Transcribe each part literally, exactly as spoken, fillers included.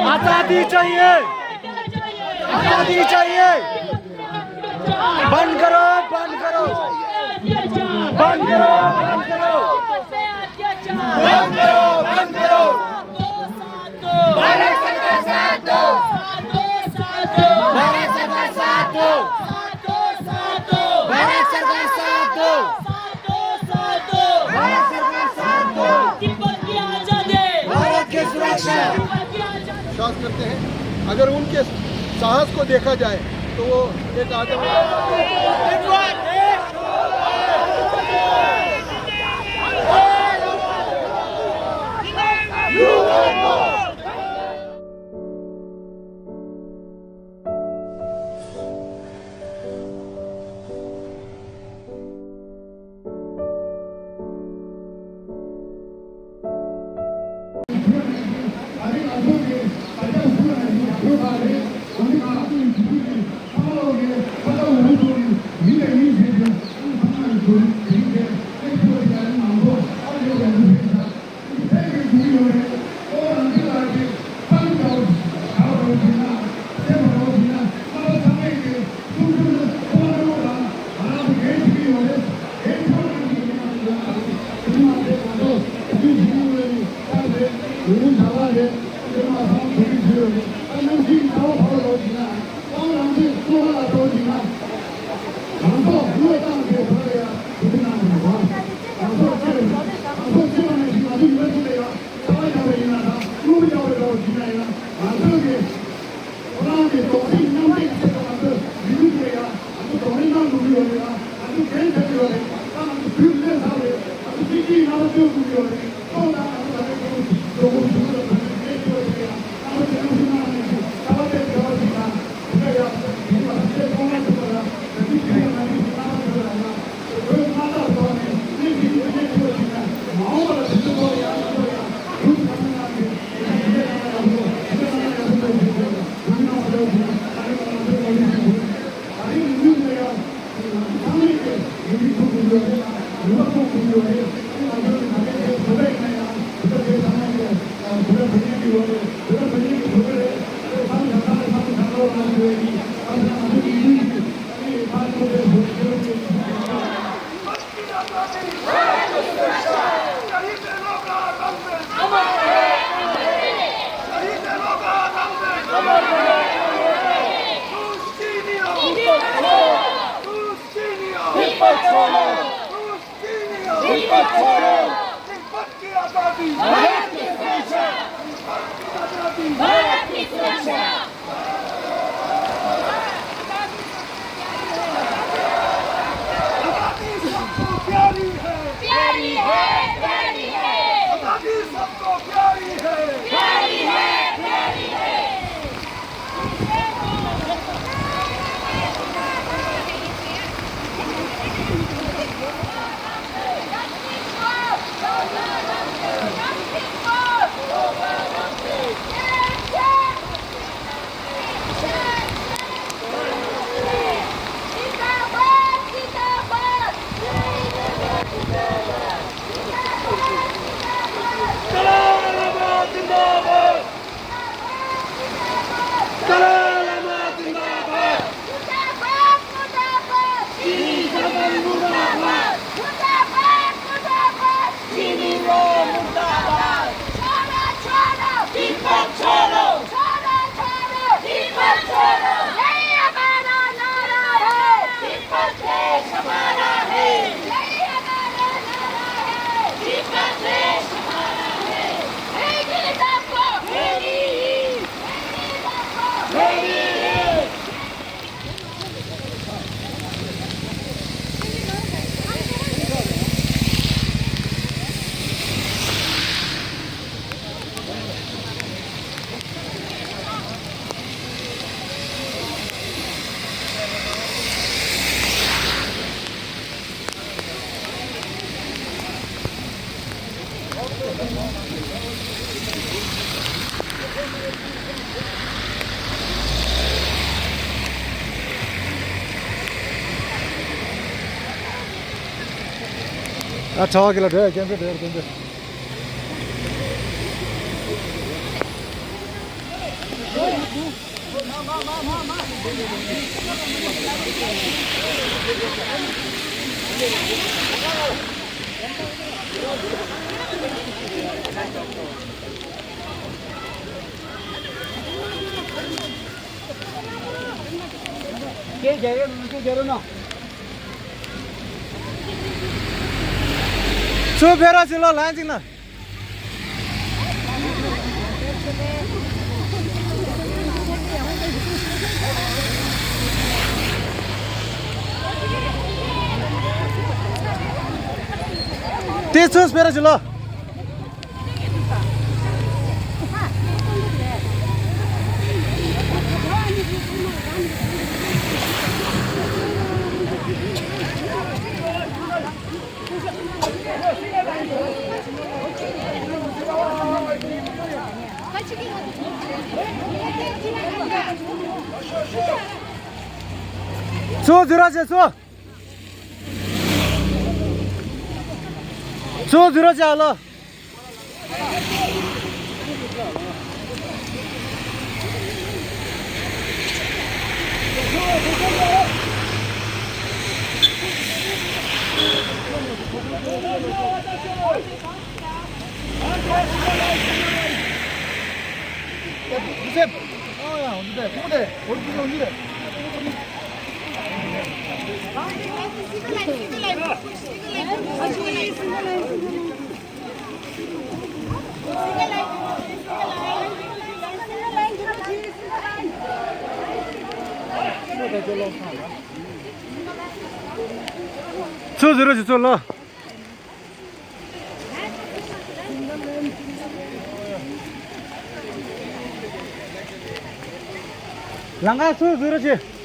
आजादी चाहिए। आजादी चाहिए। बंद करो, बंद करो। बंद करो, बंद करो। बंद करो, बंद करो। भारत सरकार साथ दो। भारत सरकार साथ दो। भारत सरकार साथ दो। भारत सरकार साथ दो। तिब्बत की आजादी। भारत की सुरक्षा। तिब्बत की आजादी। विश्वास करते हैं। अगर उनके साहस को देखा जाए तो वो एक आदमी ཁོ་རང་གི་དོགས་ཟོན་མཉམ་འདེགས་བྱེད་པ་ང་ཚོས་ཡིན་གྱི་རེད་ཡ། ང་ཚོ་གདོང་ལེན་གནང་དགོས་ཀྱི་ཡོད་རེད་ཡ། ང་ཚོ་འགན་འཁྱེར་གྱི་ཡོད་རེད། ད་ང་ཚོ་དུས་ལས་ཚར་རེད། ང་ཚོ་གཅིག་སྒྲིལ་གནང་རོགས་སྐྱོར་དགོས་ཀྱི་ཡོད་རེད། ཁོང་རྣམ་པ་ད་ལྟ་གཙོ་བོ་གཙོ་བོ་ཞུ་གི་ཡོད་པ་ནི་དེ་ཡོད་རེད་ཡ། ང་ཚོ་དེ་རིང་ཞུ་གནང་ནས་ཞུ་ད་བ་དེ་དེ་བ་ཞིག་ན་དེ་ག་ཡ་དེ་བ་ད་དེ་ཁོང་ང་ཚོ་ལ་ད་དེ་དེ་ང་ཚོ་ཞུ་གནང་ཚོ་ལ་ཡ། तिब्बत की आजादी। भारत की सुरक्षा। तिब्बत की आजादी। भारत की सुरक्षा। आजादी सबको प्यारी है। प्यारी है, प्यारी है। आजादी सबको प्यारी है। प्यारी है, प्यारी है। मुर्दाबाद! मुर्दाबाद! चीनी सरकार मुर्दाबाद! मुर्दाबाद! मुर्दाबाद! चीनी रो मुर्दाबाद! छोड़ो, छोड़ो! तिब्बत छोड़ो! छोड़ो, छोड़ो! तिब्बत छोड़ो! यही हमारा नारा है! तिब्बत देश हमारा है! यही हमारा नारा है! तिब्बत देश हमारा है! है कि नहीं आपको? है नहीं! है कि नहीं आपको? है नहीं! ཨ་ཁྲ་བ་གི་ལ་འགྲོ་ཡ་སྐྱེན་པོ་འགྲོ་ཡ་སྐྱེན་པོ། ཚུར་ཕེབས་རོགས་བྱེད་ལོ། ལན་གཅིག་ན། དེ་ཚུར་ཕེབས་རོགས་བྱེད་ལོ། ཚུར་འཛུལ་རོགས་བྱེད། ཚུར། ཚུར་འཛུལ་རོགས་བྱེད་ཨ་ལོ། ཚུར་འཛུལ་རོགས་བྱེད། ཚུར་ལོ། ལམ་ཁ་ཚུར་འཛུལ་རོགས་བྱེད།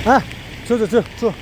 ཨ། ཚུར་ཚུར་ཚུར་ཚུར།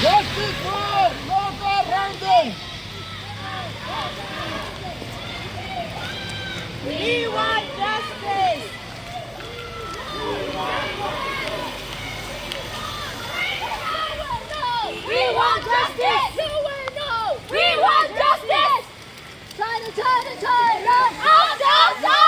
Justice for Loka Rangden! We want justice! We want justice! You will know! We want justice! China, China, China! Out, out, out!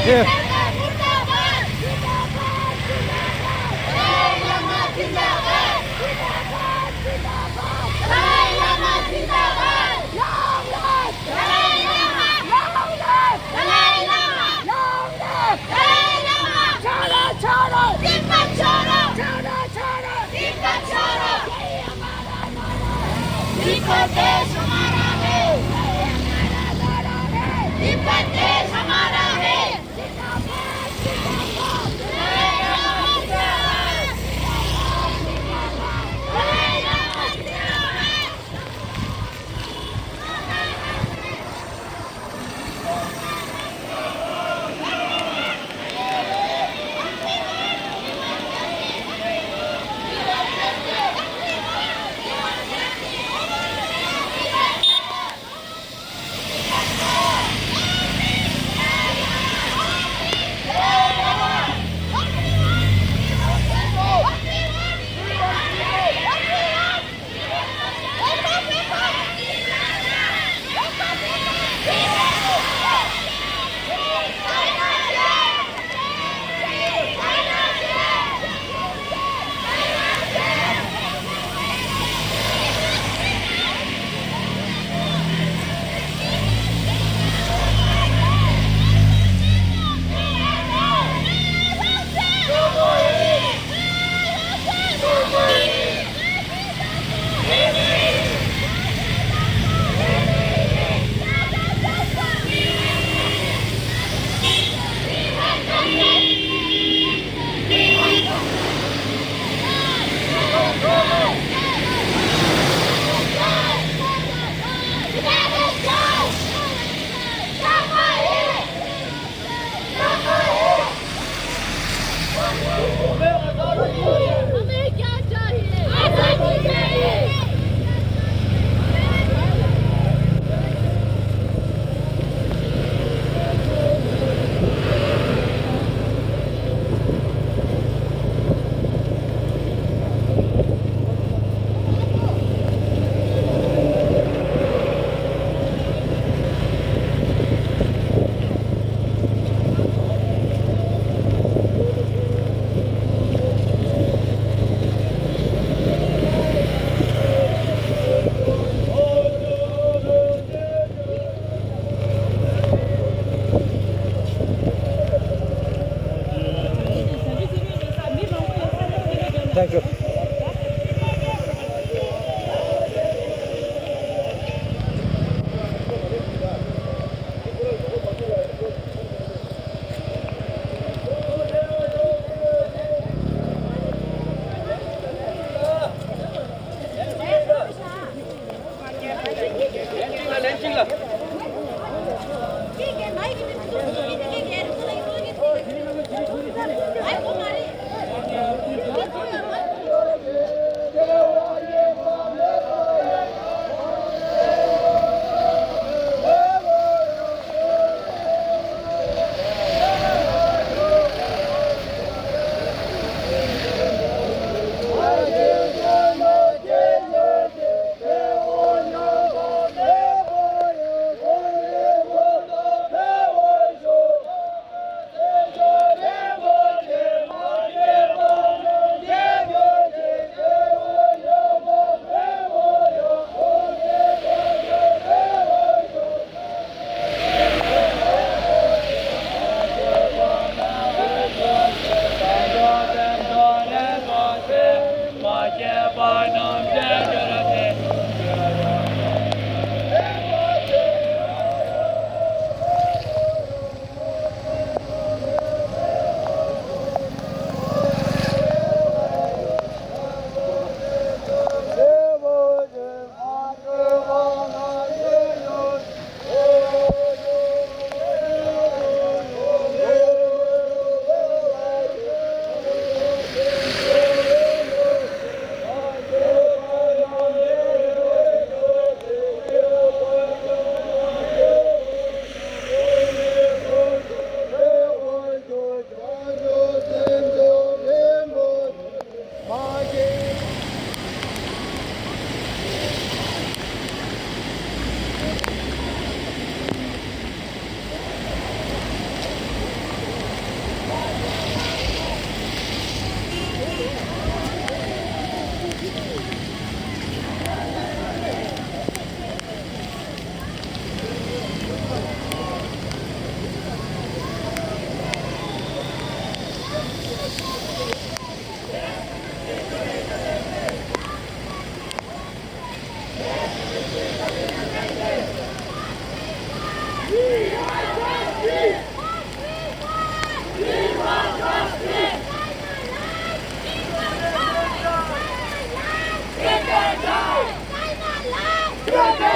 छोड़ो, छोड़ो। तिब्बत छोड़ो। छोड़ो, छोड़ो। तिब्बत छोड़ो। तिब्बत देश हमारा है। तिब्बत देश हमारा है। Thank you. What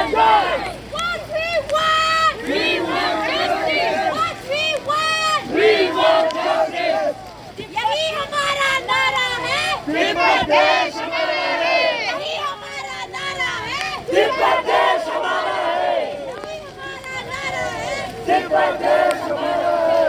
we want! We want justice! What we want! We want justice! यही हमारा नारा है। तिब्बत देश हमारा है। यही हमारा नारा है। तिब्बत देश हमारा है। यही हमारा नारा है। तिब्बत देश हमारा है।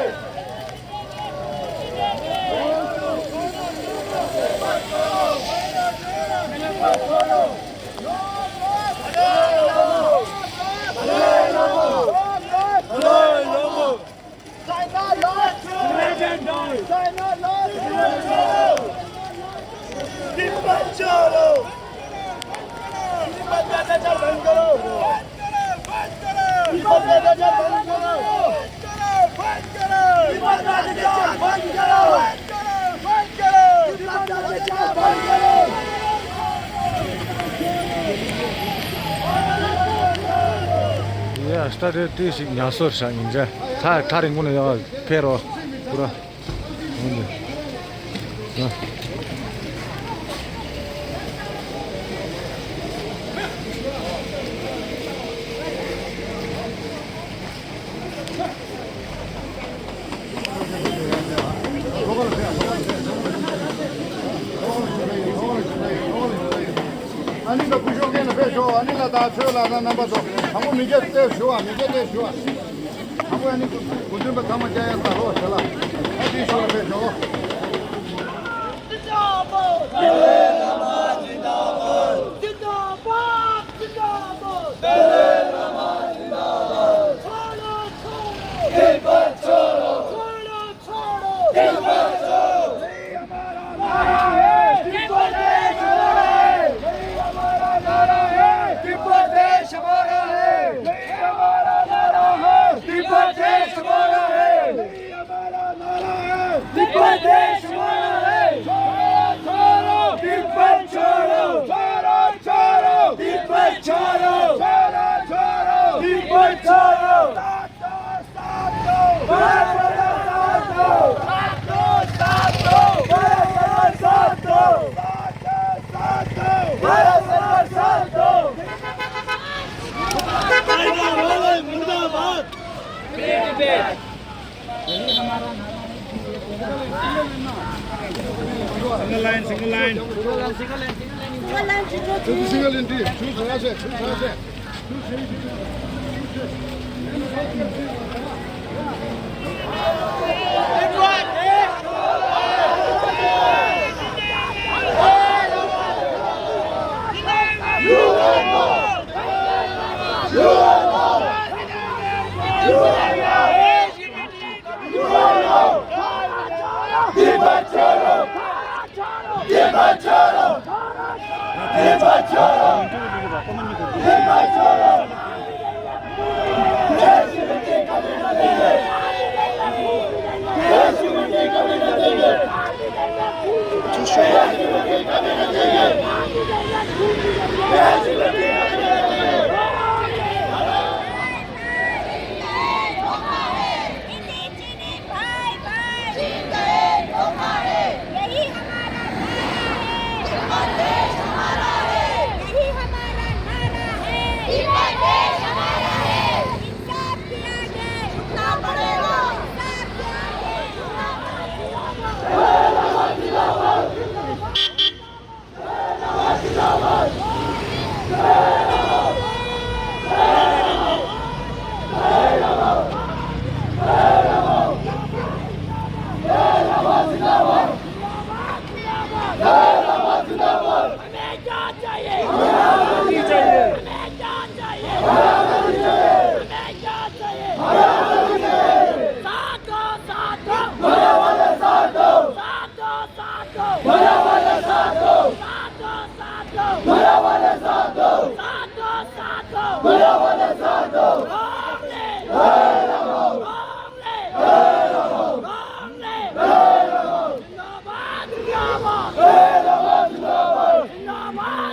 China lost! China lost! Tibet छोड़ो! तिब्बत का अत्याचार बंद करो! तिब्बत का अत्याचार बंद करो! तिब्बत का अत्याचार बंद करो! ཡ་སྟ་དེ་ཏི་ཞིག་ཉ་སོར་ཤག་ཡིན་ཅེ། ཐ་ཐ་རིང་པོ་ནས་ཡང་ཕེ་རོ་པུ་ར། འོན་ཏེ། ཨ་ནི་ད་སྐུ་ཞབས་མཁན་ལ་ཕེབས་ཤོག་ཨ་ནི་ལ་ད་ཆོས་ལ་ད་རྣམ་པ་ཚོ་དང་པོ་མི་སྐྱ་བལྟས་ཞུ་བ་མི་སྐྱ་བལྟས་ཞུ་བ། དང་པོ་ཨ་ནི་གོ་མདུན་པ་ཚང་མ་སྐྱ་ཡ་ད་ལོ་ཟེར་ལ་ཨ་ཏི་ཤོག་ལ་ཕེབས་ཤོག जिंदाबाद! जिंदाबाद! जिंदाबाद! जिंदाबाद! छोड़ो, छोड़ो! तिब्बत छोड़ो! छोड़ो, छोड़ो! तिब्बत छोड़ो! यही हमारा नारा है! तिब्बत देश हमारा है! यही हमारा नारा है! तिब्बत देश हमारा है! यही हमारा नारा है! तिब्बत देश हमारा है! यही हमारा नारा है! तिब्बत देश हमारा है! छोड़ो, छोड़ो! तिब्बत छोड़ो! छोड़ो, छोड़ो! तिब्बत छोड़ो! छोड़ो, छोड़ो! तिब्बत छोड़ो! साथ दो, साथ दो! भारत सरकार साथ दो! साथ दो, साथ दो! भारत सरकार साथ दो! भारत सरकार साथ दो! भारत सरकार साथ दो! मुर्दाबाद! मुर्दाबाद! Single line, single line. Single line, single line. Single line, single line. Single line, single line. भाई भाई, यही हमारा नारा है। तिब्बत देश हमारा है। यही हमारा नारा है। तिब्बत देश हमारा है। इंसाफ के आगे झुकना पड़ेगा। इंसाफ के आगे झुकना पड़ेगा। हमें क्या चाहिए? हमें क्या चाहिए? हमें क्या चाहिए? हमें क्या चाहिए? साथ दो, साथ दो। मरने वाले साथ दो। साथ दो, साथ दो। मरने वाले साथ दो। साथ दो, साथ दो। मरने वाले साथ दो। साथ दो, साथ दो। मरने वाले साथ दो। कांग्रेस। कांग्रेस। कांग्रेस। जिंदाबाद, जिंदाबाद। जिंदाबाद, जिंदाबाद। जिंदाबाद,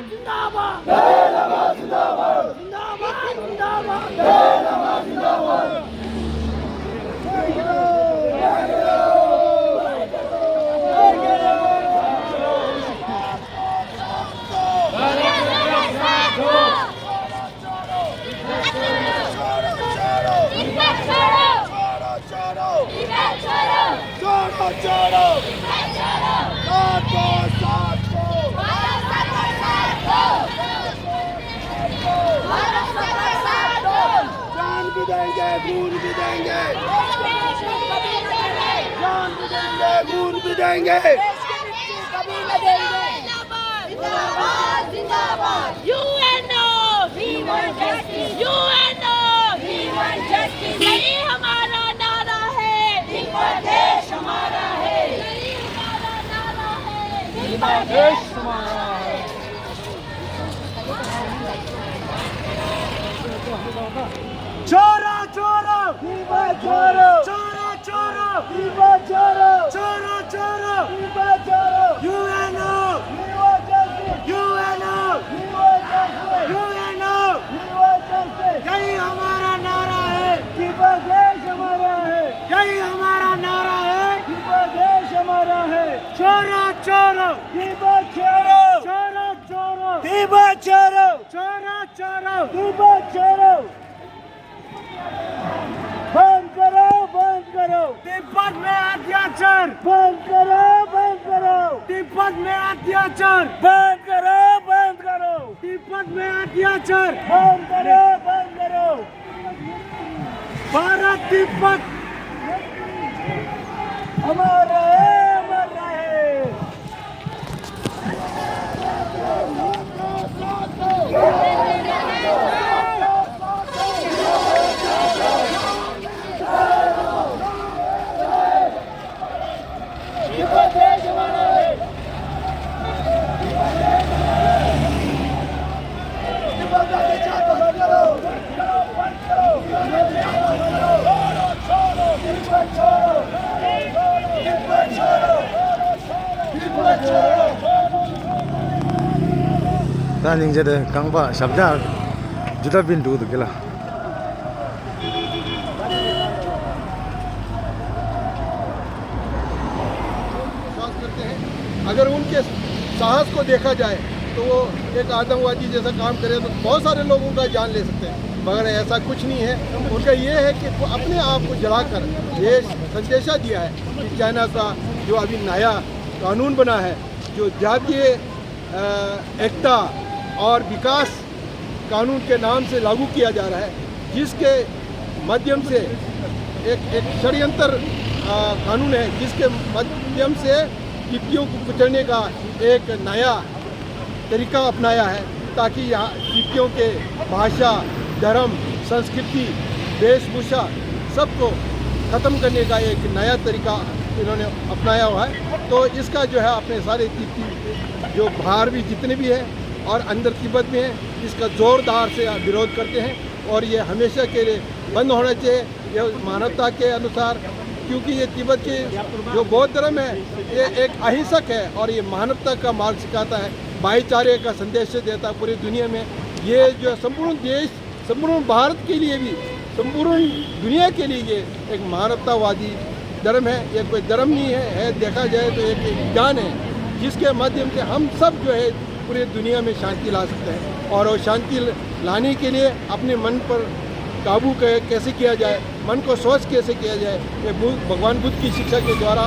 जिंदाबाद। जिंदाबाद, जिंदाबाद। जिंदाबाद, जिंदाबाद। छोड़ो। साथ दो, साथ दो। भारत सरकार साथ दो। भारत सरकार साथ दो। जान भी देंगे, खून भी देंगे। जान भी देंगे, खून भी देंगे। कभी न देंगे। जिंदाबाद, जिंदाबाद। UNO, we want justice. UNO, we want justice. यही हमारा नारा है। तिब्बत देश हमारा है। यही हमारा नारा है। तिब्बत देश हमारा है। छोड़ो, छोड़ो। तिब्बत छोड़ो। छोड़ो, छोड़ो। तिब्बत छोड़ो। छोड़ो, छोड़ो। तिब्बत छोड़ो। UNO. We want justice. UNO. We want justice. UNO. We want justice. यही हमारा नारा है। तिब्बत देश हमारा है। यही हमारा नारा है। तिब्बत देश हमारा है। छोड़ो, छोड़ो। तिब्बत छोड़ो। छोड़ो, छोड़ो। तिब्बत छोड़ो। छोड़ो, छोड़ो। तिब्बत छोड़ो। बंद करो, बंद करो। तिब्बत में अत्याचार। बंद करो, बंद करो। तिब्बत में अत्याचार। बंद करो, बंद करो। तिब्बत में अत्याचार। बंद करो, बंद करो। भारत तिब्बत। अमर रहे, अमर रहे। ད་སྙིང་རྗེ་དེ་རྐང་པ་ཞབས་བཀྱག་ཇི་ལྟར་བིན་འདུག་འདུག་གི་ལ། विश्वास करते हैं। अगर उनके साहस को देखा जाए तो वो एक आतंकवादी जैसा काम करे तो बहुत सारे लोग उनका जान ले सकते हैं, मगर ऐसा कुछ नहीं है। उनका ये है कि वो अपने आप को जलाकर ये संदेशा दिया है कि चाइना का जो अभी नया कानून बना है, जो जातीय अ, एकता और विकास कानून के नाम से लागू किया जा रहा है, जिसके माध्यम से एक, एक षड्यंत्र, अ, कानून है, जिसके माध्यम से तिब्बतियों को कुचलने का एक नया तरीका अपनाया है, ताकि यहाँ तिब्बतियों के भाषा, धर्म, संस्कृति, वेशभूषा सबको ख़त्म करने का एक नया तरीका इन्होंने अपनाया हुआ है। तो इसका जो है अपने सारे तिब्बती जो बाहर भी जितने भी हैं और अंदर तिब्बत में हैं, इसका ज़ोरदार से विरोध करते हैं और ये हमेशा के लिए बंद होना चाहिए। ये मानवता के अनुसार, क्योंकि ये तिब्बत के जो बौद्ध धर्म है, ये एक अहिंसक है और ये मानवता का मार्ग सिखाता है, भाईचारे का संदेश देता है पूरी दुनिया में। ये जो संपूर्ण देश, संपूर्ण भारत के लिए भी, संपूर्ण दुनिया के लिए ये एक मानवतावादी धर्म है। ये कोई धर्म नहीं है, है, देखा जाए तो एक, एक ज्ञान है, जिसके माध्यम से हम सब जो है पूरे दुनिया में शांति ला सकते हैं। और वो शांति लाने के लिए अपने मन पर काबू कै-, कैसे किया जाए, मन को स्वच्छ कैसे किया जाए, ये बुद्ध, भगवान बुद्ध की शिक्षा के द्वारा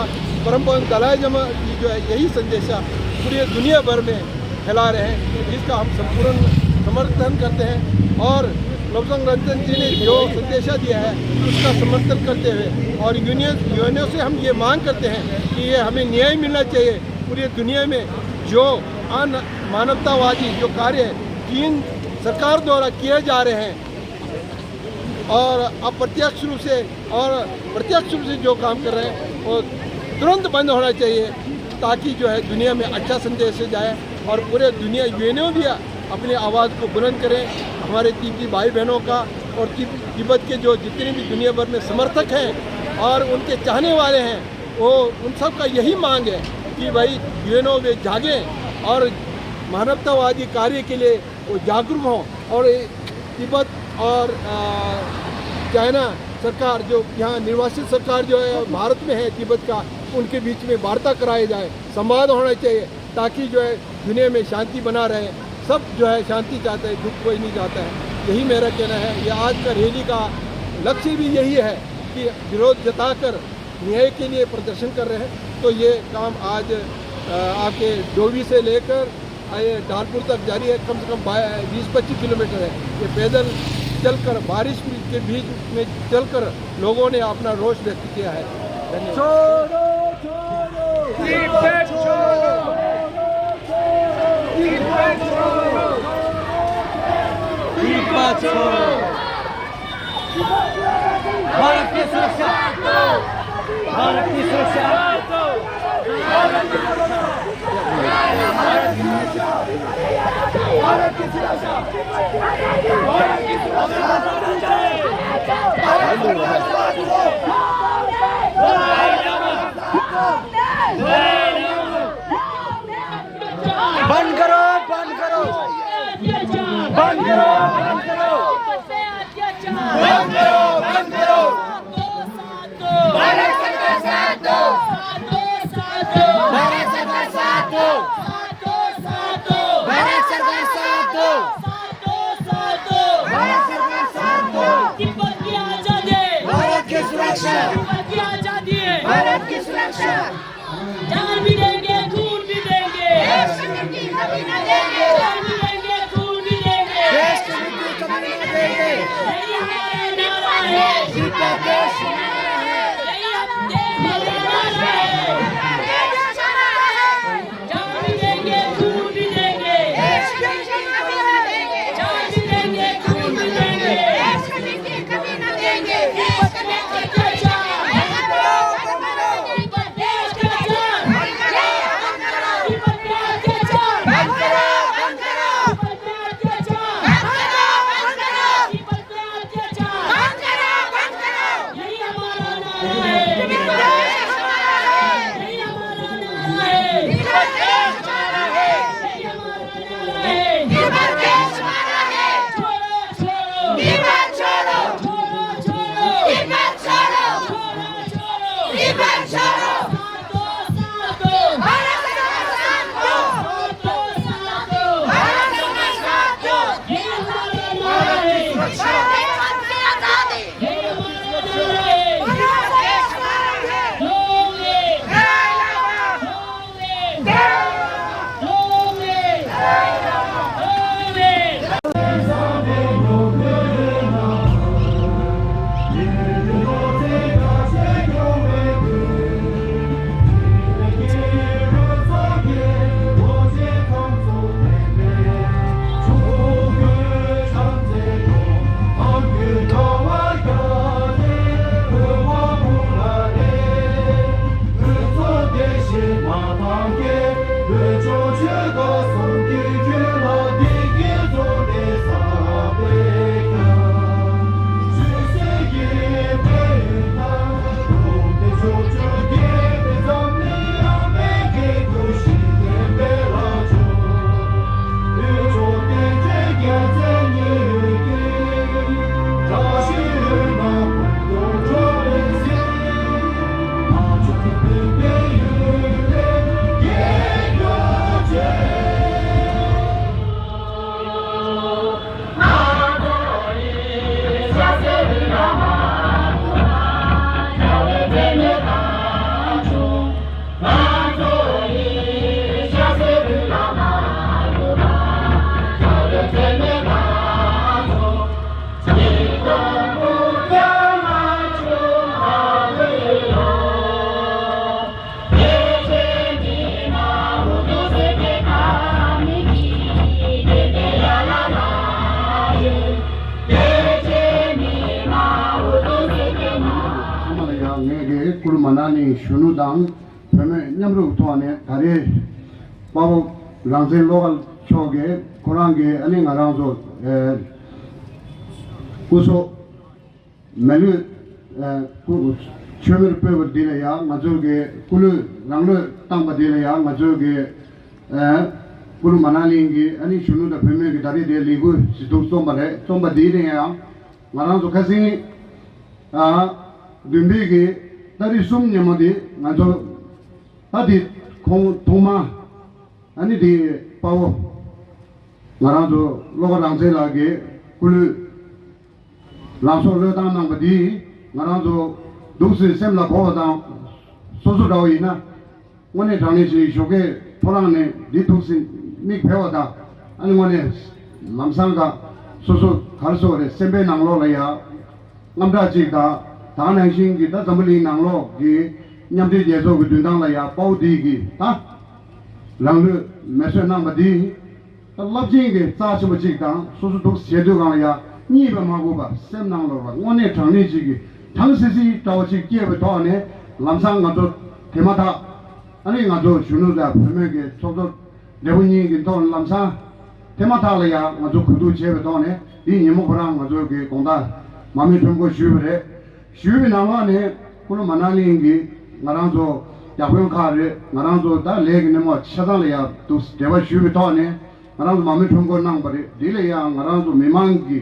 परम पूज्य दलाई लामा जी जो है यही संदेशा पूरे दुनिया भर में फैला रहे हैं, जिसका हम संपूर्ण समर्थन करते हैं। और लोब्जांग रिम्पोछे जी ने जो संदेशा दिया है, उसका समर्थन करते हुए और यूनियन, यूएनओ से हम ये मांग करते हैं कि ये हमें न्याय मिलना चाहिए। पूरी दुनिया में जो अन मानवतावादी जो कार्य चीन सरकार द्वारा किए जा रहे हैं और अप्रत्यक्ष रूप से और प्रत्यक्ष रूप से जो काम कर रहे हैं, वो तुरंत बंद होना चाहिए, ताकि जो है दुनिया में अच्छा संदेश जाए और पूरे दुनिया, यूएनओ भी अपनी आवाज़ को बुलंद करें। हमारे तिब्बती भाई बहनों का और तिब-, तिब्बत के जो जितने भी दुनिया भर में समर्थक हैं और उनके चाहने वाले हैं, वो उन सब का यही मांग है कि भाई यूएनओ वे जागें और मानवतावादी कार्य के लिए वो जागरूक हों और तिब्बत और, अ, चाइना सरकार, जो यहाँ निर्वासित सरकार जो है भारत में है तिब्बत का, उनके बीच में वार्ता कराई जाए, संवाद होना चाहिए, ताकि जो है दुनिया में शांति बना रहे। सब जो है शांति चाहते हैं, दुख कोई नहीं चाहता है। यही मेरा कहना है। ये आज का रैली का लक्ष्य भी यही है कि विरोध जताकर न्याय के लिए प्रदर्शन कर रहे हैं। तो ये काम आज, अ, आपके डोवी से लेकर, अ, ये ढालपुर तक जारी है। कम से कम बा-, बीस पच्चीस किलोमीटर है। ये पैदल चलकर, बारिश के बीच में चलकर लोगों ने अपना रोष व्यक्त किया है। धन्यवाद। छोड़ो, छोड़ो। तिब्बत छोड़ो। तिब्बत छोड़ो। तिब्बत छोड़ो। भारत की सुरक्षा। भारत की सुरक्षा। भारत की सुरक्षा। बंद करो, बंद करो। बंद करो, बंद करो। बंद करो, बंद करो। भारत सरकार साथ दो। भारत सरकार साथ दो। भारत सरकार साथ दो। भारत सरकार साथ दो। तिब्बत की आजादी। भारत की सुरक्षा। तिब्बत की आजादी। भारत की सुरक्षा। जान भी देंगे, खून भी देंगे। देश के हित की कमी न देंगे। जान भी देंगे, खून भी देंगे। देश के हित की कमी न देंगे। यही हमारा नारा है। जिंदा देश हमारा है। यही हमारा नारा है। जिंदा देश हमारा है। जान भी देंगे, खून भी देंगे। देश के हित की कमी न देंगे। जान भी देंगे, खून भी देंगे। देश के हित की कमी न देंगे। देश के हित की कमी न देंगे। तिब्बत छोड़ो! तिब्बत छोड़ो! तिब्बत छोड़ो! भारत सरकार साथ दो! भारत सरकार साथ दो! भारत सरकार साथ दो! भारत की सुरक्षा! भारत की आजादी! भारत सरकार है! ཚང་མ་ལ་ཡང་ངས་ཀྱི་ཀུ་རུ་མ་ན་ལི་གཞོན་ནུ་དང་བུད་མེད་མཉམ་རུབ་ཐོག་ནས་ད་རེས་དཔའ་བོ་རང་བཙན་བློ་དགའ་མཆོག་གིས་ཁོ་རང་གིས་ཨ་ནི་ང་རང་ཚོ་ཨེ་སྐུ་སྲོག་མི་ལུས་ཨེ་སྐུ་མཆོད་མེར་སྤོས་པ་འདི་ལ་ཡང་ང་ཚོ་གིས་སྐུ་ལུས་རང་ལུས་བཏང་པ་འདི་ལ་ཡང་ང་ཚོ་གིས་ཨེ་ཀུ་རུ་མ་ན་ལིང་གི་ཨ་ནི་གཞོན་ནུ་དང་བུད་མེད་ཀྱི་ད་རེས་དེ་ལས་འགུལ་ཞིག་འདུག་རྩོམ་པ་རེད། རྩོམ་པ་འདིའི་རིང་ཡང་ང་རང་ཚོ་ཁ་སང་ཨ་བདུན་པའི་གི་ཏ་རིག་གསུམ་ཉིན་མོ་དེ་ང་ཚོ་ད་དེ་ཁོང་ཐོག་མ་ཨ་ནི་དེ་དཔའ་བོ་ང་རང་ཚོ་བློ་དགའ་རང་བཙན་ལགས་ཀྱིས་སྐུ་ལུས་ལམ་སང་བློས་བཏང་གནང་པ་འདིས་ང་རང་ཚོ་ འདུག་སེ་སེམས་ལ་གོ་བ་དང་། སོ་སོ་འདྲ་བོ་ཡིན་ན། དངོས་གནས་དྲང་གནས་ཤིག་ཞོགས་ཀས་ཐོ་རངས་ནས་འདི་ཐུག་ཟིན་མིག་ཕེ་བ་དང་། ཨ་ནི་དངོས་གནས་ལམ་སང་ག་སོ་སོ་ག་རེ་ཟེར་དགོས་རེད། སེམས་པའི་ནང་ལོགས་ལ་ཡ་དངངས་སྐྲག་ཅིག་དང་། ད་ག་ནང་བཞིན་གྱི་ད་འཛམ་བུ་གླིང་ནང་ལོགས་ཀྱི་མཉམ་འབྲེལ་རྒྱལ་ཚོགས་ཀྱི་མདུན་ཐང་ལ་ཡ་དཔའ་བོ་འདི་གི་ད་རང་ལུས་མེ་གསོད་གནང་བ་འདི། རླབས་ཆེན་གྱི་རྩ་ཆེན་པོ་གཅིག་དང་། སོ་སོ་འདུག་བྱེད་དུས་སྒང་ལ་ཡང་གཉིད་པ་མ་ཁུག་པ། སེམས་ནང་ལོགས་ལ་དངོས་གནས་དྲང་གནས་ཅིག་གི་དྲང་སི་སི་འདྲ་བོ་ཅིག་སྐྱེས་པའི་ཐོག་ནས། ལམ་སང་ང་ཚོ་དེ་མ་ཐག་ཨ་ནི་ང་ཚོ་གཞོན་ནུ་དང་བུད་མེད་ཀྱི་ཚོགས་གཙོ་སྦྲེལ་པོ་གཉིས་ཀྱི་ཐོག་ནས་ལམ་སང་དེ་མ་ཐག་ལ་ཡང་ང་ཚོ་གོ་བསྡུར་བྱས་པའི་ཐོག་ནས། འདིའི་ཉིན་མོ་ཁོ་རང་ང་ཚོ་གི་དགོང་དག་མར་མེ་ཁྲོམ་སྐོར་ཞུས་པ་རེད། ཞུས་པའི་ནང་ལོགས་ནས་ཀུ་ལུ་མ་ན་ལི་གི་ང་རང་ཚོ་བརྒྱ་དཔོན་ཁག་རེད། ང་རང་ཚོ་ད་ལས་ཀྱི་སྣེ་མོ་ཆ་ཚང་ལ་ཡང་འདུག་འབྲེལ་བ་ཞུས་པའི་ཐོག་ནས། ང་རང་ཚོ་མར་མེ་ཁྲོམ་སྐོར་གནང་བ་རེད། འདི་ལ་ཡང་ང་རང་ཚོ་མི་མང་གི་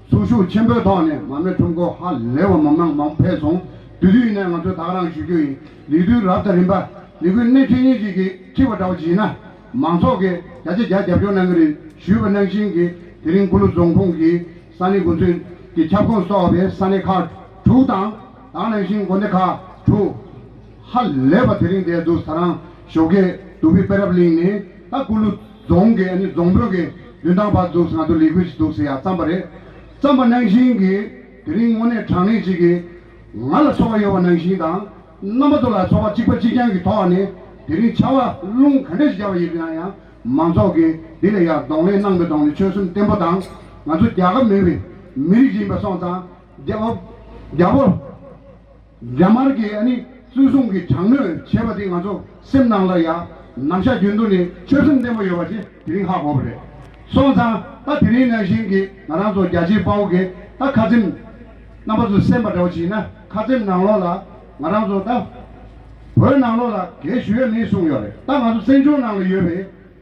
ཚོགས་ཤུགས་ཆེན་པོའི་ཐོག་ནས་མར་མེ་ཁྲོམ་སྐོར་ཧ་ལས་པ་མང་མང་མང་ཕེབས་སོང་། དེ་དུས་ཡིན་ན་ང་ཚོས་ད་ག་རང་ཞུ་རྒྱུ་ཡིན། ལས་དུས་རབ་དང་རིམ་པ་ལས་འགུལ་སྣེ་ཁྲིད་མཁན་ཅིག་གིས་ཁྲིད་པ་འདྲ་བོ་ཅིག་ཡིན་ན། མང་ཚོགས་ཀྱིས་བརྒྱ་ཆ་བརྒྱ་རྒྱབ་སྐྱོར་གནང་གི་རེད་ཞུས་པ་ནང་བཞིན་གྱི། དེ་རིང་ཀུ་ལུ་རྫོང་ཁོངས་ཀྱི་ས་གནས་འགོ་འཛིན་གྱི་ཁྱབ་ཁོངས་སུ་གཏོགས་པའི་ས་གནས་ཁག་དྲུག་དང་། ད་ག་ནང་བཞིན་དགོན་སྡེ་ཁག་དྲུག་ཧ་ལས་པ་དེ་རིང་འདིར་འདུག་ད་རང་ཞོགས་ཀས་དུ་བི་པེ་རབ་གླིང་ནས་ད་ཀུ་ལུ་རྫོང་གི་ཨ་ནི་རྫོང་དཔོན་གྱི་མདུན་ཐང་བར་འདུག་ང་ཚོ་ལས་འགུལ་ཞིག་འདུག་ཟེར་ཡ་བརྩམས་པ་རེད། བརྩམས་པ་ནང་བཞིན་གྱི་དེ་རིང་དངོས་གནས་དྲང་གནས་ཅིག་གི་ང་ལ་ཚོར་བ་ཡོད་པ་ནང་བཞིན་དང་། རྣམ་པ་ཚོ་ལ་ཚོར་བ་གཅིག་པ་གཅིག་རྐྱང་གི་ཐོག་ནས། དེ་རིང་ཆར་པ་རླུང་ག་འདྲ་ཞིག་བརྒྱབ་པ་ཡིན་ན་ཡང་། མང་ཚོགས་ཀྱིས་འདི་ལ་ཡང་གདོང་ལེན་གནང་བའི་ཐོག་ནས། ཆོལ་གསུམ་བརྟན་པོ་དང་། ང་ཚོ་རྒྱལ་ཁབ་མེད་པའི་མི་རིགས་ཡིན་པ་སོང་ཙང་། རྒྱལ་པོ་རྒྱལ་པོ་རྒྱ་དམར་གྱིས་ཨ་ནི་བཙན་བཟུང་གི་དྲག་གནོན་བྱས་པ་དེ་ང་ཚོ་སེམས་ནང་ལ་ཡང་ནམ་ཞག་རྒྱུན་དུ་ནས་ཆོལ་གསུམ་བརྟན་པོ་ཡོད་པ་ཅིག་དེ་རིང་ཧ་གོ་བ་རེད། སོང་ཙང་ད་དེ་རིང་ནང་བཞིན་གྱི་ང་རང་ཚོ་རྒྱལ་གཅེས་དཔའ་བོ་གི་ད་ཁ་ཆེམས། རྣམ་པ་ཚོས་གསན་པ་འདྲ་བོ་ཞིག་ཡིན་ན། ཁ་ཆེམས་ནང་ལོགས་ལ་ང་རང་ཚོ་ད་བོད་ནང་ལོགས་ལ་གལ་ཞུ་ཡས་མེད་གསུངས་ཡོད་རེད། ད་ང་ཚོ་བཙན་བྱོལ་ནང་ལ་ཡོད་པའི།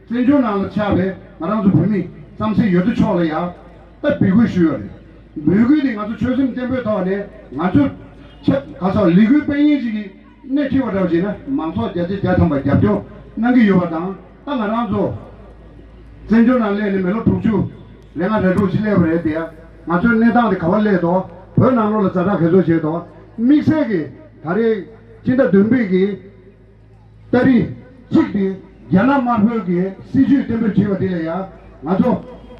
བཙན་བྱོལ་ནང་ལ་ཆགས་པའི་ང་རང་ཚོ་བོད་མི་རྩམ་ཟན་ཡོད་དོ་ཅོག་ལ་ཡ་ད་འབོད་སྐུལ་ཞུས་ཡོད་རེད། འབོད་སྐུལ་དེ་ང་ཚོ་ཆོལ་གསུམ་བརྟན་པོའི་ཐོག་ནས། ང་ཚོ་ཆ་ག་ས་ལས་འགུལ་སྤེལ་མཁན་ཅིག་གིས་སྣེ་ཁྲིད་པ་འདྲ་བོ་བྱས་ན། མང་ཚོགས་བརྒྱ་ཆ་བརྒྱ་ཐམ་པ་རྒྱབ་སྐྱོར་གནང་གི་ཡོད་པ་དང་། ད་ང་རང་ཚོ་བཙན་བྱོལ་ནང་སླེབས་ནས་མི་ལོ་དྲུག་ཅུ་རེ་ལྔ་རེ་དྲུག་ཅིག་སླེབས་པ་རེད་དེ། ང་ཚོའི་གནས་སྟངས་དེ་ག་པར་སླེབས་འདུག་བོད་ནང་ལོགས་ལ་ཛ་དྲག་ག་ཚོད་བྱས་འདུག་དམིགས་བསལ་གྱིས་ད་རེས་སྤྱི་ཟླ་བདུན་པའི་གི་ཏ་རིག་གཅིག་དེ་རྒྱ་ནག་དམར་པོའི་གི་སྲིད་ཇུས་བརྟན་པོ་བྱས་པ་དེ་ལ་ཡང་། ང་ཚོ་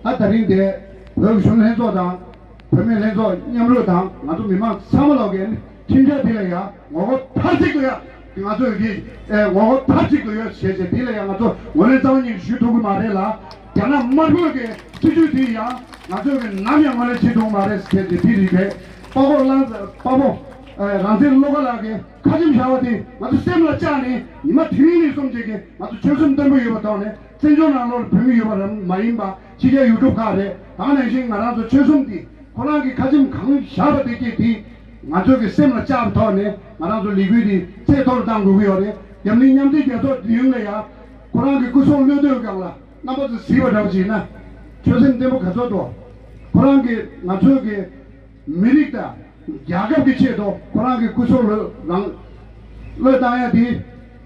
ད་ད་རིང་དེ་བོད་གཞོན་ལྷན་ཚོགས་དང་། བུད་མེད་ལྷན་ཚོགས་མཉམ་རུབ་དང་། ང་ཚོ་མི་མང་ཚང་མ་ལོག་གི་ཁྲིམས་འཆར་དེ་ལ་ཡང་ངོ་རྒོལ་མཐའ་གཅིག་ཏུ་ཡ། ང་ཚོ་གི་ཨེ་ངོ་རྒོལ་མཐའ་གཅིག་ཏུ་ཡོད་བྱས་བྱས། དེ་ལ་ཡང་ང་ཚོ་ངོས་ལེན་རྩ་བ་ཉིད་ཞུ་ཐུབ་ཀྱི་མ་རེད་ལ། རྒྱ་ནག་དམར་པོའི་གི་སྲིད་ཇུས་དེ་ཡང་ང་ཚོས་གི་ནམ་ཡང་ངོས་ལེན་བྱེད་ཐུབ་ཀྱི་མ་རེད་ཟེར་བྱས་བྱས། དེ་རིགས་རེད། དཔའ་བོ་ལང་དཔའ་བོ་ཨེ་རང་བཙན་བློ་དགའ་ལགས་ཀྱི་ཁ་ཆེམས་བཞག་པ་དེ་ང་ཚོ་སེམས་ལ་བཅངས་ནས། ཉི་མ་དེ་རིང་ནས་བཟུང་བྱས་ཀྱི་ང་ཚོ་ཆོལ་གསུམ་བརྟན་པོ་ཡོད་པ་ཐོག་ནས། བཙན་བྱོལ་ནང་ལོགས་ལ་བོད་མི་ཡོད་པ་རང་མ་ཡིན་པ། ཕྱི་རྒྱལ་ཡུལ་གྲུ་ཁག་རེད། ད་ག་ནང་བཞིན་ང་རང་ཚོ་ཆོལ་གསུམ་དེ་ཁོ་རང་གི་ཁ་ཆེམས་གང་བཞག་པ་དེ་སྐད་དེ་ང་ཚོ་གི་སེམས་ལ་བཅངས་པའི་ཐོག་ནས། ང་རང་ཚོ་ལས་འགུལ་དེ་ཚད་མཐོ་རུ་གཏང་དགོས་ཀྱི་ཡོད་རེད། འཛམ་གླིང་མཉམ་འབྲེལ་རྒྱལ་ཚོགས་དེ་ཡོང་ལ་ཡ་ཁོ་རང་གི་སྐུ་སྲོག་བློས་གཏོང་སྒང་ལ། རྣམ་པ་ཚོ་གཟིགས་པ་འདྲ་བོ་བྱས་ན། ཆོད་སེམས་བརྟན་པོ་ག་ཚོད་འདུག་ཁོ་རང་གིས་ང་ཚོའི་གི་མི་རིགས་དང་རྒྱལ་ཁབ་ཀྱི་ཆེད་དུ་ཁོ་རང་གི་སྐུ་སྲོག་བློས་རང་བློས་བཏང་ཡ་དེ།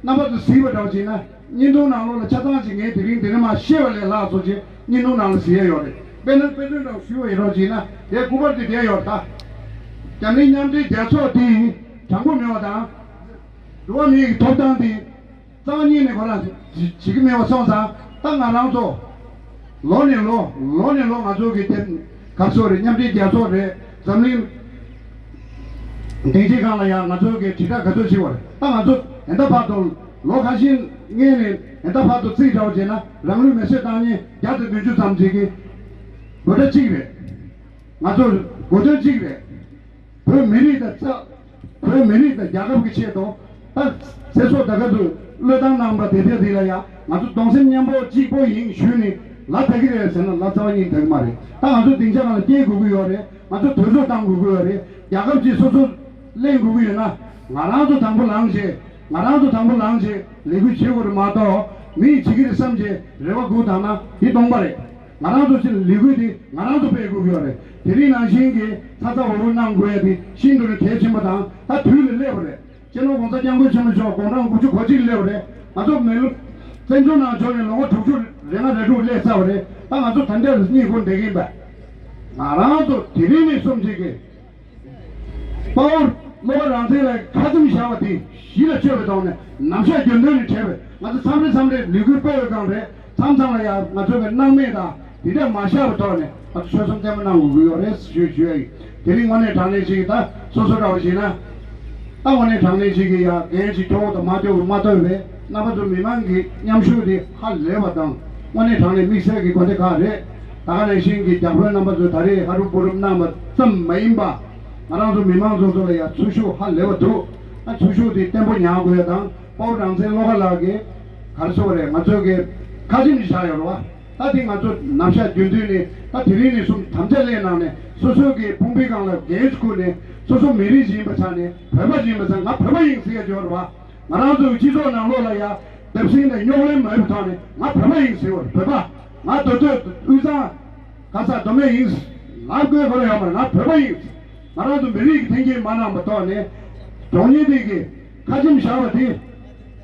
རྣམ་པ་ཚོ་གཟིགས་པ་འདྲ་བོ་བྱས་ན། བརྙན་ཐུང་ནང་ལོགས་ལ་ཆ་ཚང་ཅིག་ངས་དེ་རིང་འདི་ནས་མར་བཤད་པ་ལས་ལྷག་ཙམ་ཅིག་བརྙན་ཐུང་ནང་ལ་གཟིགས་ཡ་ཡོད་རེད། དཔེར་ན་དཔེ་མཚོན་འདྲ་བོ་ཞུ་བ་ཡིན་རོགས་བྱས་ན། དེ་སྐུ་པར་དེ་བསྡད་ཡོད་རེད་ད། འཛམ་གླིང་མཉམ་འབྲེལ་རྒྱལ་ཚོགས་དེ་དྲང་པོ་མེད་པ་དང་། འགྲོ་བ་མིའི་ཐོབ་ཐང་དེ་རྩ་བ་ཉིད་ནས་ཁོ་རང་བྱེད་ཀྱི་མེད་པ་སོང་ཙང་། ད་ང་རང་ཚོ་ལོ་ནས་ལོ་ལོ་ནས་ལོ་ང་ཚོ་གི་དེ་ག་ཚོད་རེད། མཉམ་འབྲེལ་རྒྱལ་ཚོགས་རེད། འཛམ་གླིང་སྡིངས་ཆའི་སྒང་ལ་ཡང་ང་ཚོ་གི་དྲིལ་བསྒྲགས་ག་ཚོད་བྱེད་པ་རེད། ད་ང་ཚོ་ད་ལྟ་བར་དུ་ལོ་ཁ་ཤས་སྔོན་ནས་ད་ལྟ་བར་དུ་རྩིས་འདྲ་བོ་བྱས་ན། རང་ལུས་མེ་གསོད་བཏང་མཁན་བརྒྱ་དང་བདུན་ཅུ་ཙམ་ཅིག་གི་འབོད་སྒྲ་གཅིག་རེད། ང་ཚོ་གོ་དོན་གཅིག་རེད། བོད་མི་རིགས་དང་རྩ། བོད་མི་རིགས་དང་རྒྱལ་ཁབ་ཀྱི་ཆེད་དུ། ད་ཚེ་སྲོག་ད་ག་ཚོད་བློས་བཏང་གནང་བ་དེ་དེ་རིགས་ལ་ཡང་ང་ཚོ་གདུང་སེམས་མཉམ་པོ་གཅིག་པོ་ཡིན་ཞུས་ནས་ལབ་ད་གི་རེད་ཟེར་ན་ལབ་རྩ་བ་ཉིད་ད་གི་མ་རེད། ད་ང་ཚོ་སྡིངས་ཆ་སྒང་ལ་སྐྱེལ་དགོས་ཀྱི་ཡོད་རེད། ང་ཚོ་དུས་ཚོད་བཏང་དགོས་ཀྱི་ཡོད་རེད། རྒྱལ་ཁབ་ཅིག་སོ་སོ་ལེན་དགོས་ཀྱི་ཡོད་ན། ང་རང་ཚོ་དང་པོ་ལངས་བྱས། ང་རང་ཚོ་དང་པོ་ལངས་བྱས་ལས་འགུལ་བྱེད་དགོས་རེད་མ་གཏོགས། མིས་བྱེད་ཀྱི་རེད་བསམ་བྱས་རེ་བ་སྒུག་བཏང་ན་འདི་སྟོང་པ་རེད། ང་རང་ཚོ་ཕྱིར་ལས་འགུལ་འདི་ང་རང་ཚོ་སྤེལ་དགོས་ཀྱི་ཡོད་རེད། དེ་རིང་ནང་བཞིན་གྱི་ཚ་ཚ་འུར་འུར་གནང་དགོས་ཡ་དེ་ཤིན་ཏུ་ནས་གལ་ཆེན་པོ་དང་། ད་དུས་ལ་སླེབས་པ་རེད། སྤྱི་ནོར་༸གོང་ས་༸སྐྱབས་མགོན་ཆེན་པོ་མཆོག་དགུང་གྲངས་དགུ་བཅུ་གོ་གཅིག་སླེབས་པ་རེད། ང་ཚོ་མི་ལོ་བཙན་བྱོལ་ནང་འབྱོར་ནས་ལོ་ངོ་དྲུག་ཅུ་རེ་ལྔ་རེ་དྲུག་སླེབས་ཚར་བ་རེད། ད་ང་ཚོ་ད་ལྟ་ལ་གཉིད་ཁུག་བསྡད་ཀྱིན་པ། ང་རང་ཚོ་དེ་རིང་ནས་བཟུང་བྱེད་ཀྱི་དཔའ་བོ་ བློ་དགའ་རང་བཙན་ལ་ཁ་ཆེམས་བཞག་པ་དེ་གཞི་ལ་བཅོལ་བའི་ཐོག་ནས་ནམ་ཞག་རྒྱུན་ལྡན་ནས་བྲལ་བས། ང་ཚོ་མཚམས་རེ་མཚམས་རེ་ལས་འགུལ་སྤེལ་བའི་སྒང་རེད། མཚམས་མཚམས་ལ་ཡང་ང་ཚོ་གི་སྣང་མེད་དང་དེ་འདྲ་མ་བཞག་པའི་ཐོག་ནས་ང་ཚོ་ཆོད་སེམས་བརྟན་པོ་གནང་དགོས་ཀྱི་ཡོད་རེད་ཞུ་ཞུ་ཡ་ཡིན། དེ་རིང་དངོས་གནས་དྲང་གནས་ཅིག་གིས་ད་སོ་སོ་འདྲ་བོ་ཞིག་ན། ད་དངོས་གནས་དྲང་གནས་ཅིག་གིས་ཡ་འགན་ཅིག་ཐོག་ཏུ་མ་ཐོག་མ་ཐོག་པས་རྣམ་པ་ཚོ་མི་མང་གི་མཉམ་ཞུགས་དེ་ཧ་ལས་པ་དང་། དངོས་གནས་དྲང་གནས་དམིགས་བསལ་གྱི་དགོན་སྡེ་ཁག་རེད། ད་ག་ནང་བཞིན་གྱི་རྒྱ་བོད་རྣམ་པ་ཚོས་ད་རེས་ཧ་རུབ་བུ་རུབ་གནང་བ་ཙམ་མ་ཡིན་པ། ང་རང་ཚོ་མི་མང་ཚོ་ཚོ་ལ་ཡང་ཚུར་ཤུགས་ཧ་ལས་པ་འདུག་ཨ་ཚུར་ཤུགས་དེ་བརྟན་པོ་ཉར་དགོས་ཡ་དང་། དཔའ་བོ་རང་བཙན་བློ་དགའ་ལགས་ཀྱིས་ག་རེ་ཟེར་བ་རེད། ང་ཚོ་གི་ཁ་ཆེམས་ཤིག་བཞག་ཡོད་རེད་བ། ད་དེ་ང་ཚོ་ནམ་ཞག་རྒྱུན་མཐུད་ནས་ད་དེ་རིང་ནས་བཟུང་དམ་བཅའ་ལེན་གནང་ནས། སོ་སོ་གི་དཔུང་པའི་སྒང་ལ་འགན་ཁུར་ནས། སོ་སོ་མི་རིགས་ཤིག་ཡིན་པ་ཆགས་ནས། བོད་པ་ཞིག་ཡིན་པ་ཆགས། ང་བོད་པ་ཡིན་ཟེར་ཡ་ཡོད་རེད་བ། ང་རང་ཚོའི་སྤྱི་ཚོགས་ནང་ལོགས་ལ་ཡ་བརྡབ་གསིག་དང་རྙོག་གླེང་མ་ཡོང་ཐོག་ནས་ང་བོད་པ་ཡིན་ཟེར་བ་རེད། བོད་པ། ང་མདོ་སྟོད་དབུས་གཙང་ག་ས་མདོ་སྨད་ཡིན། ལབ་དགོས་ཁོ་རང་ཡོད་མ་རེད། ང་བོད་པ་ཡིན། ང་རང་ཚོ་མི་རིགས་ཀྱི་མཐུན་རྐྱེན་མ་གནང་བའི་ཐོག་ནས་གྲོང་ཁྱེར་དེ་གི་ཁ་ཆེམས་བཞག་པ་དེ།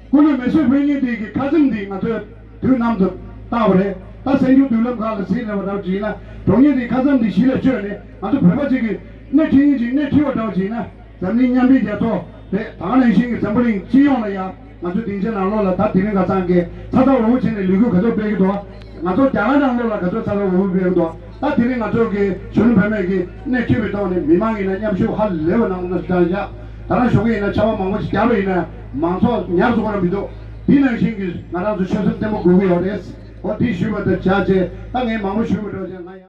སྐུ་ལུས་མེ་གསོད་ཕུལ་མཁན་དེ་གི་ཁ་ཆེམས་དེ་ང་ཚོས་དུས་ནམ་དུ་བལྟ་བ་རེད། ད་གསར་འགྱུར་མདུན་ལམ་ཁག་ལ་གཟིགས་ལ་བ་འདྲ་བྱས་ན། གྲོང་ཁྱེར་དེའི་ཁ་ཆེམས་དེ་གཞི་ལ་བཅོལ་ནས་ང་ཚོ་བོད་པ་ཅིག་གིས་སྣེ་ཁྲིད་མཁན་ཅིག་སྣེ་ཁྲིད་པ་འདྲ་བ་བྱས་ན། འཛམ་གླིང་མཉམ་འབྲེལ་རྒྱལ་ཚོགས་རེད། ད་ག་ནང་བཞིན་གྱི་འཛམ་བུ་གླིང་སྤྱི་ཡོངས་ལ་ཡང་ང་ཚོ་སྡིངས་ཆ་ནང་ལོགས་ལ་ད་དེ་རིང་ཁ་སང་གི་ཚ་ཚ་འུར་འུར་བྱས་ནས་ལས་འགུལ་ག་ཚོད་སྤེལ་གྱི་འདུག་ང་ཚོ་རྒྱ་གར་ནང་ལོགས་ལ་ག་ཚོད་ཚ་ཚ་འུར་འུར་སྤེལ་གྱི་འདུག་ད་དེ་རིང་ང་ཚོ་གི་གཞོན་ནུ་བུད་མེད་ཀྱི་སྣེ་ཁྲིད་པའི་ཐོག་ནས་མི་མང་ཡིན་ན་མཉམ་ཞུགས་ཧ་ལས་པ་གནང་ན་ཤ་ཤ། ད་རང་ཞོགས་ཀས་ཡིན་ན་ཆར་པ་མང་པོ་ཞིག་བརྒྱབ་པ་ཡིན་ན་མང་ཚོགས་ཉར་ཚུགས་པ་ར་མི་འདུག་དེ་ནང་བཞིན་གྱི་ང་རང་ཚོ་ཆོད་སེམས་བརྟན་པོ་དགོས་ཀྱི་ཡོད་རེད། འོ་དེ་ཞུས་པ་དང་བྱས་རྗེས་ད་ངས་མང་པོ་ཞུས་པ་འདྲ་བྱས་ང་